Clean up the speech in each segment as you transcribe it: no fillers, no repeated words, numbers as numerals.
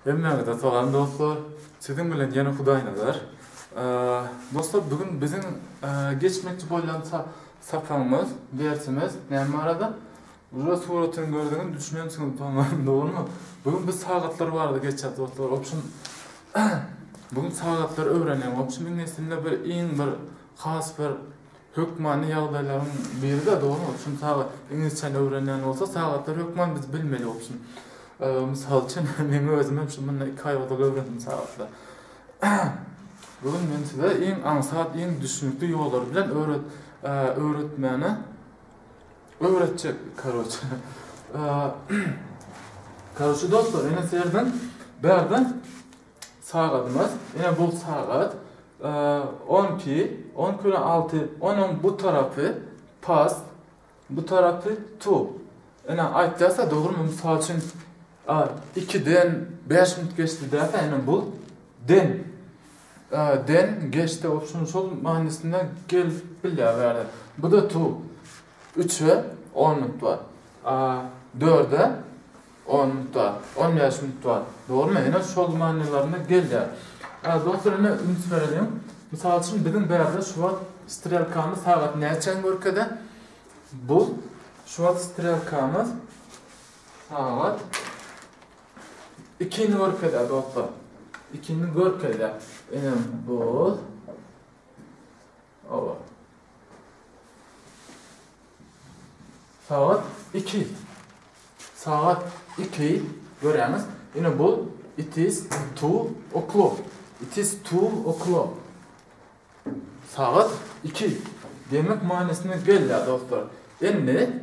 Hemmäňize salam dostlar. Siziň bilen ýene Hudaýnazar. Dostlar bu gün biziň geçmekçi bolýan sapagymyz, dersimiz näme barada? Uje suratyny gördüňiz, düşünensiňiz tamam, dogrymy? Bu gün biz sagatlar barada geçýäs dostlar. Obşim bu gün sagatlary öwrenýän. Obşim iňlis dilinde bir iň bir has bir Hökmany ýagdaýlaryň biri-de dogry bolsun sagat iňlisçäni öwrenýän bolsa sagatlary hökman biz bilmeli bolsun. Mysal üçin meň özüm hem şu mundan 2 aý ozal öwrendim sagatlary. Bu gün men size iň aňsat, iň düşnükli ýollary bilen öwret öwretmäne öwretjek karoçe. Karoçe dostlar, ene serden bärde Sagadymyz, ine bu sagat 12, 12 bilen 6, onuň bu tarapy past, bu tarapy to. Ine aýtýarsa dogrymy, mysal üçin 2-den 5 minut geçdi diýse, ine bu den. Den geçdi, şol şol manysynda gelip bilýär bärde. Bu da to. 3-e 10 minut bar. 4-e 10 minut bar, 15 minut bar. Dogrymy? Ine şol manylarynda gelýär. Dostlar ine üns bereliň. Mysal üçin biziň bärde şu wagt strelkamyz sagat näçäni görkezýär? Bu şu wagt strelkamyz sagat 2-ni görkezýär dostlar. 2-ni görkezýär. Ine bu. Oba. Sagat 2. Sagat 2 görýäňiz. Ine bu it is two o'clock. It is two o'clock. Sagat 2. Demek manysyna gelýär dostlar. Indi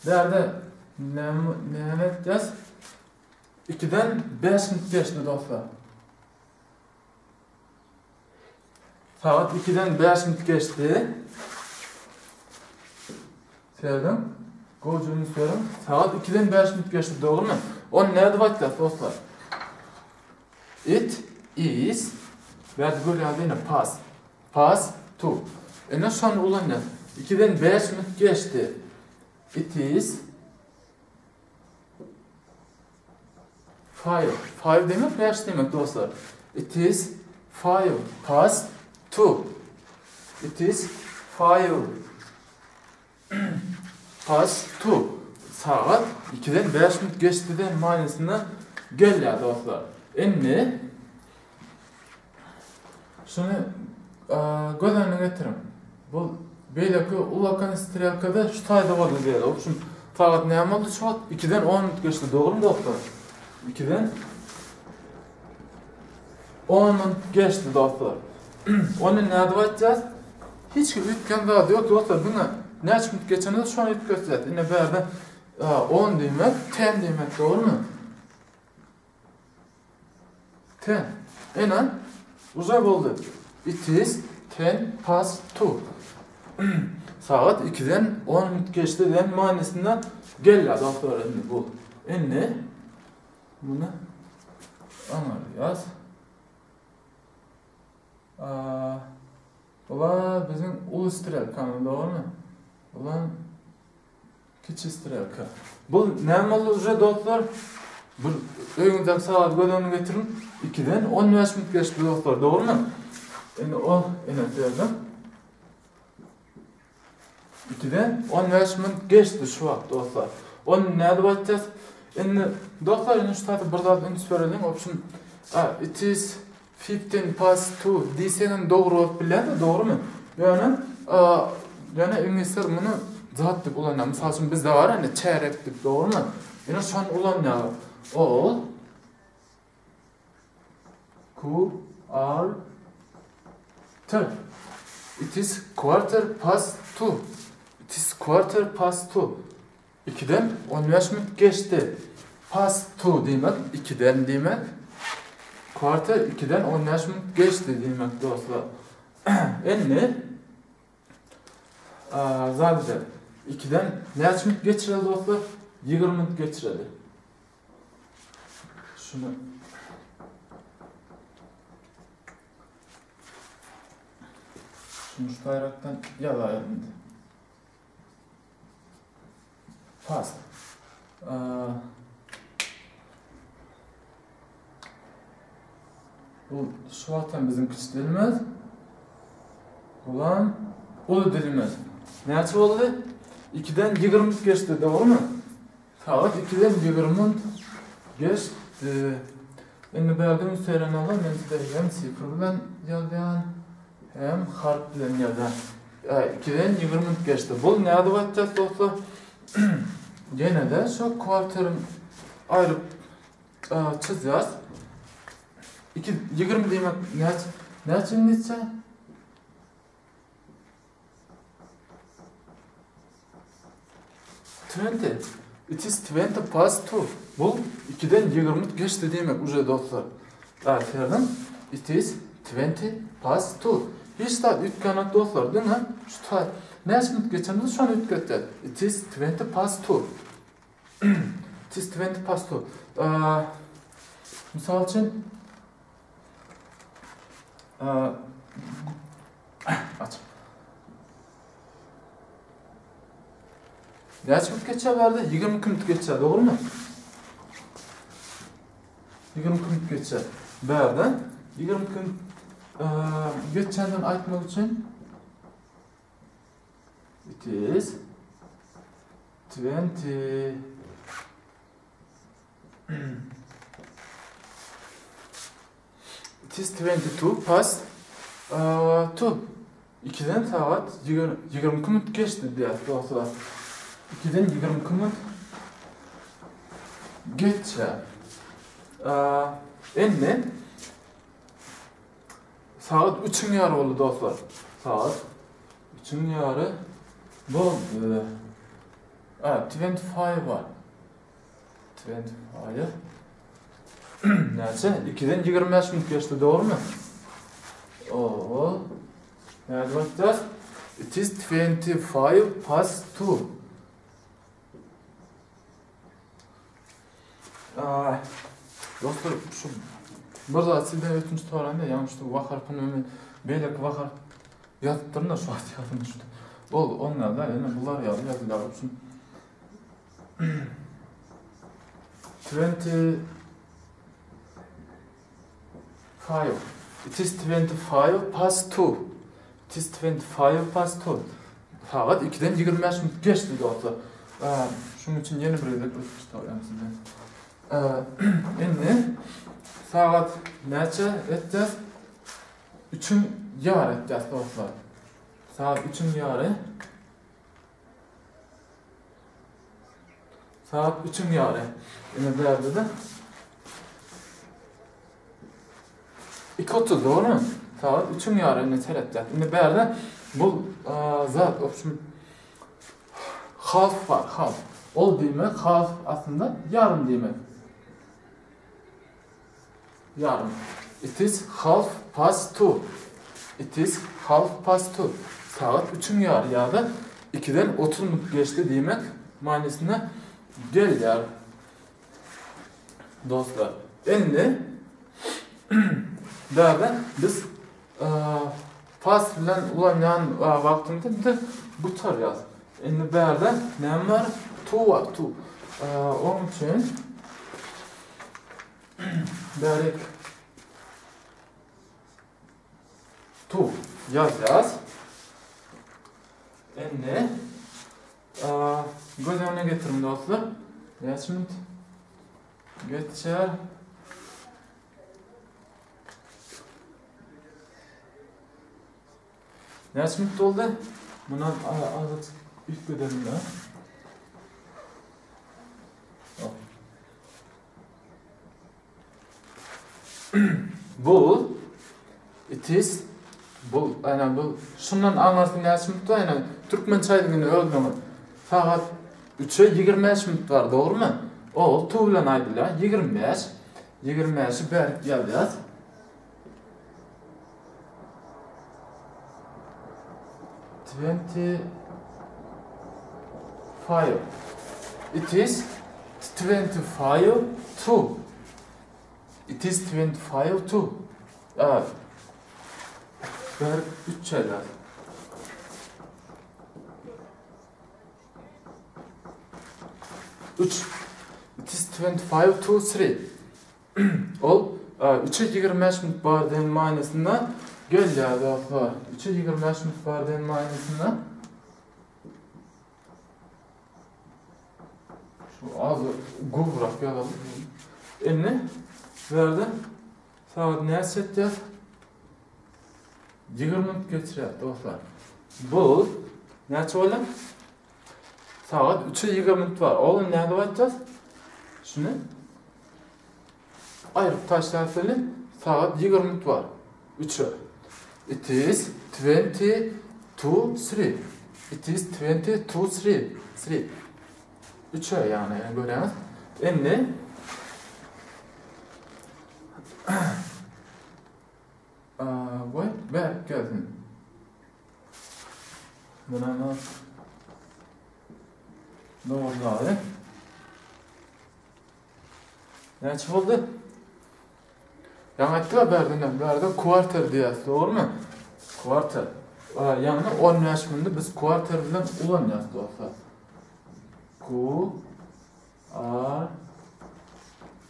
bärde näme näme etýäs? 2-den 5 minut geçdi dostlar. Sagat 2-den 5 minut geçdi. Serediň. Gowja üns beriň. Sagat 2-den 5 minut geçdi, dogrumy? Ony nädip aýtýas, dostlar? It is Bärde görýäňiz ine past. Past to. Ine şony ulanýas. 2-den 5 minut geçdi. It is Five. Five demek bäş demek dostlar. It is five past two. It is five past two. Sagat 2-den 5 minut geçdi den manysynda gelýär dostlar. Indi Şuny göz öňüne getiriň. Bu beýleki ulakan strelkada şu taýda boldy diýeli. O üçin sagat näme boldy şu wagt? 2-den 10 minut geçdi, dogrymy dostlar? 2-den 10 minut geçdi dostlar. Ony nädip aýtýas? Hiç bir üýtgän zat ýok dostlar. Diňe näçe minut geçende şony üýtgetýäs. Ine bärde 10 diýmek, 10 diýmek, dogrymy? Ten. Ene, uzay boldy. It is ten past two. Sagat 2-den 10 minut geçdi diýen manysynda gelýär dostlar indi bu. Indi muny aňarýas. Ola biziň uly strelkamyz dogrymy? Ulan Kiçi strelka. Bu näme boldy uje dostlar? Bir öýüňizdäki sagady göz öňüne getiriň. 2-den 15 minut geçdi dostlar, dogrymy? Indi o ene serdim. 2-den 15 minut geçdi şu wagt dostlar. Ony nädip aýtýas? Indi dostlar indi şu taýda bir zat üns bereliň. Obşim, it is Fifteen past two diýseňem dogry bolup bilýär-de, dogrymy? Ýöne, ýöne iňlisler muny zat diýip ulanýar. Mysal üçin bizde bar indi çärek diýip, dogrymy? Ýöne şony ulanýarlar. Ol Q R T. It is quarter past two. It is quarter past two. Ikiden 15 minut geçdi. Past two diýmek ikiden diýmek. Quarter ikiden 15 minut geçdi diýmek dostlar. Indi zadide ikiden näçe minut geçireli dostlar? 20 minut geçireli. Şunu Şunu şu taýrakdan ýazaýyn indi. Past. Bu şu wagt hem biziň kiçi dilimiz. Bulam uly dilimiz. Näçe boldy? 2-den 20 minut geçdi, dogrumy? Sagat 2-den 20 minut geçdi. Indi bärde üns beren bolsa, men size hem sifr bilen ýazýan, hem harp bilen ýazýan. 2-den 20 minut geçdi. Bu nädip aýtjak dostlar? Ýene-de şu kwarteryň aýryp çyzýas. 2 20 diýmek näçe? Näçe ingilisçe? Twenty. It is twenty past two. Bu 2-den 20 geçdi diýmek uje dostlar. Aferin. It is twenty past two. Hiç zat üýtgänok dostlar. Diňe şu ta näçe minut geçenini şony üýtgetýär. It is twenty past two. It is twenty past two. Mysal üçin Aç. Näçe minut geçýär bärde? 22 minut geçýär, dogrumy? 22 minut geçýär. Bärde 22 minut geçýändigini aýtmak üçin it is 20 It is 22 past 2. Ikiden sagat 22 minut geçdi diýýär dostlar. Ikiden 22 minut geçýär. Indi sagat 3-iň ýary boldy dostlar. Sagat 3-iň ýary boldy. A, 25 bar. 25. Näçe? 2-den 25 minut geçdi, dogrumy? Oo. Näde başlayacağız? It is 25 past 2. Ay. Dostlar, şu bir zat sizden ötünç soraýyn da, ýagny şu wa harpyny men beýleki wa harp ýazypdyryn da şu wagt ýadym düşdi. Ol onlarda ýene bular ýaly ýazylýar üçin. 25. It is 25 past 2. It is 25 past 2. Sagat 2-den 25 minut geçdi dostlar. Şunuň üçin ýene bir gezek ötüp soraýan sizden. Indi sagat näçe etdi? 3-iň ýary etdi dostlar. Sagat 3-iň ýary. Saat 3-iň ýary. Ine bärde-de 2.30 dogrymy? Saat 3-iň ýary indi seretjek. Indi bärde bu zat obşim half bar, half. Ol diýmek half aslynda ýarym diýmek. Ýarym. It is half past two. It is half past two. Sagat üçüň ýary ýa-da ikiden 30 minut geçdi diýmek manysyna gelýär. Dostlar, indi bärde biz past bilen ulanýan wagtymyzda biz gutarýarys. Indi bärde näme bar? To bar, to. Onuň üçin Bärik tu ýazýas. Indi göz öňüne getiriň dostlar. Näçe minut geçýär? Näçe minut boldy? Mundan azajyk üýtgedelim da. Bu it is bu ana bu şundan aňyrsy näçe minut bar ýa türkmençe aýdyň indi özüňiz. Sagat 3-e 25 minut bar, dogrumy? Ol tu bilen aýdylýar. 25. 25-i bärik ýazýas. 25. It is 25 to. It is 25 to. Evet. Ver 3 şeyler. 3. It is 25 to 3. Ol. Üçe 25 minut bar diýen manysynda gelýär dostlar. Üçe 25 minut bar diýen manysynda. Şu az gowrak ýazalyň. Indi bu ýerde sagat näçe etýär? 20 minut geçirýär dostlar. Bu näçe bolýar? Sagat 3-e 20 minut bar. Oglum nädip aýtjak? Şuny aýryp taşlarsyny sagat 20 minut bar. 3-e. It is 20 to 3. It is 20 to 3. 3. 3-e ýagny görýäňiz. Indi Goý, bärik gelsin. Munam dogurlaly. Näçe boldy? Ýaňy aýtdyk-a bärden, bärde kwarter diýýäs, dogrumy? Kwarter. Ýagny 15 münde biz kwarter bilen ulanýas dostlar. Ku A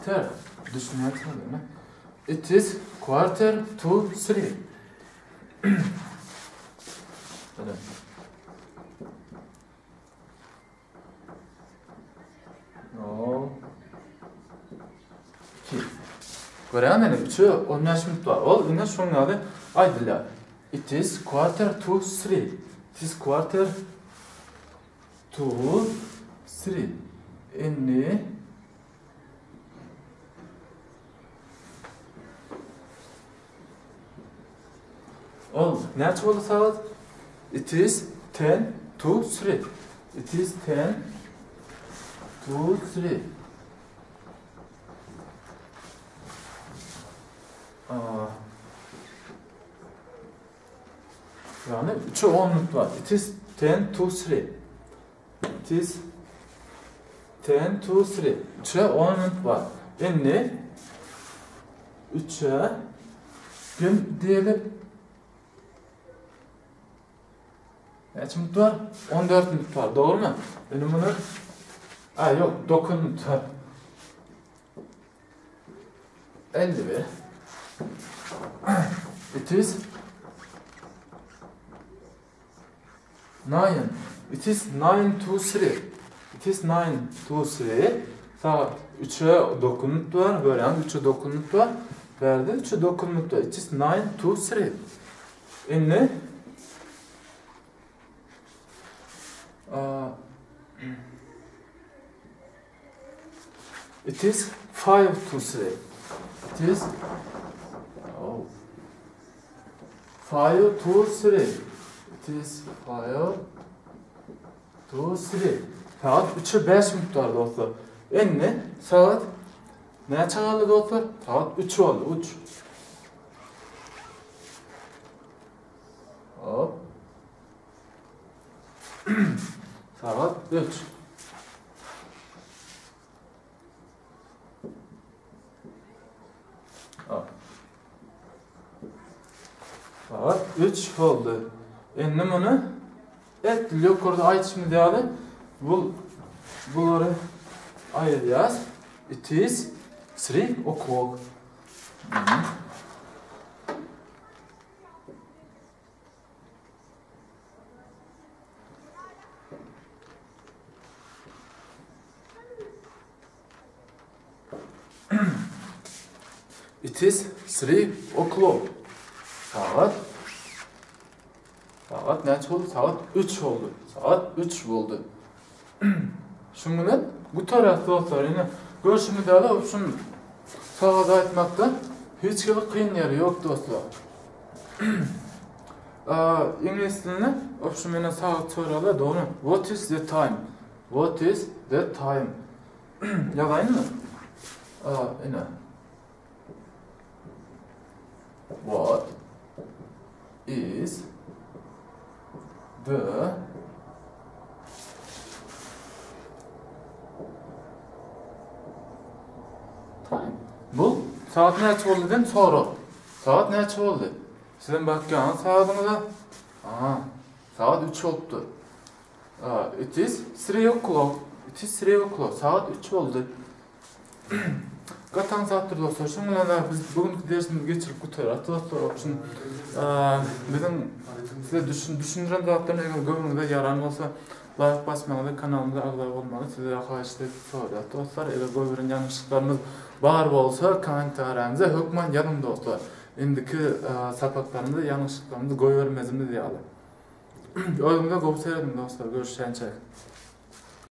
ter. Düşünýärsiňizmi? It is quarter to three. Hadi. No. 2. Görýän ene 3-e 15 minut bar. Ol ine şoň ýaly aýdylýar. It is quarter to three. It is quarter To three. Indi Ol näçe boldy sagat? It is ten to three. It is ten to three. Aa. Ýagny üçe on minut bar. It is ten to three. It is ten to three. Üçe on minut bar. Indi üçe gün diýeli Näçe minut bar? 14 minut bar, dogrumy? Indi muny A, ýok, 9 minut bar. 51. It is 9. It is 9 to 3. It is 9 to 3. Sagat 3'e 9 minut var. Görýän 3'e 9 minut var. Bärde 3'e 9 minut var. It is 9 to 3. Indi It is 5 to 3. It is oh, 5 to 3. It is 5 to 3. Sagat 3'e 5 minut bar dostlar. Indi sagat näçe galdy dostlar? Sagat 3 boldy. 3. Hop. Sagat 3. Sagat 3 boldy. Indi muny et ýokarda aýdyşymyz ýaly bu bulary aýyrýas. It is 3 o'clock. It is 3 o'clock. Sagat Sagat näçe boldy? Sagat 3 boldy. Sagat 3 boldy. Şunuň bilen gutarýas dostlar. Ine görşümiz ýaly şun sagat aýtmakda hiç hili kyn ýeri ýok dostlar. Iňlis dilinde şu menden sagat soraýarlar dogry. What is the time? What is the time? Ýazaýynmy? Ine. What is the time? Bu saat näçe boldy diýen sorag. Saat näçe boldy? Sizem bakýaňyz sagadyňyza. Aha, sagat 3 bolupdyr. It is 3 o'clock. It is 3 o'clock. Sagat 3 boldy. Gaty aňsatdyr dostlar. Şunuň bilen biz bu günki dersimizi geçirip gutarýarys dostlar. Üçin biziň size düşündiren zatlarymyz eger göwnüňize ýaran bolsa laýk basmagyňyzy, kanalymyza agza bolmagyňyzy size haýyşt edip soraýarys dostlar. Eger goýberen ýalňyşlyklarymyz bar bolsa kommentariýamyza hökman ýazyň dostlar. Indiki sapaklarymyzda ýalňyşlyklarymyzy goýbermezimiz ýaly. Özüňize gowy serediň dostlar. Görüşýänçäk.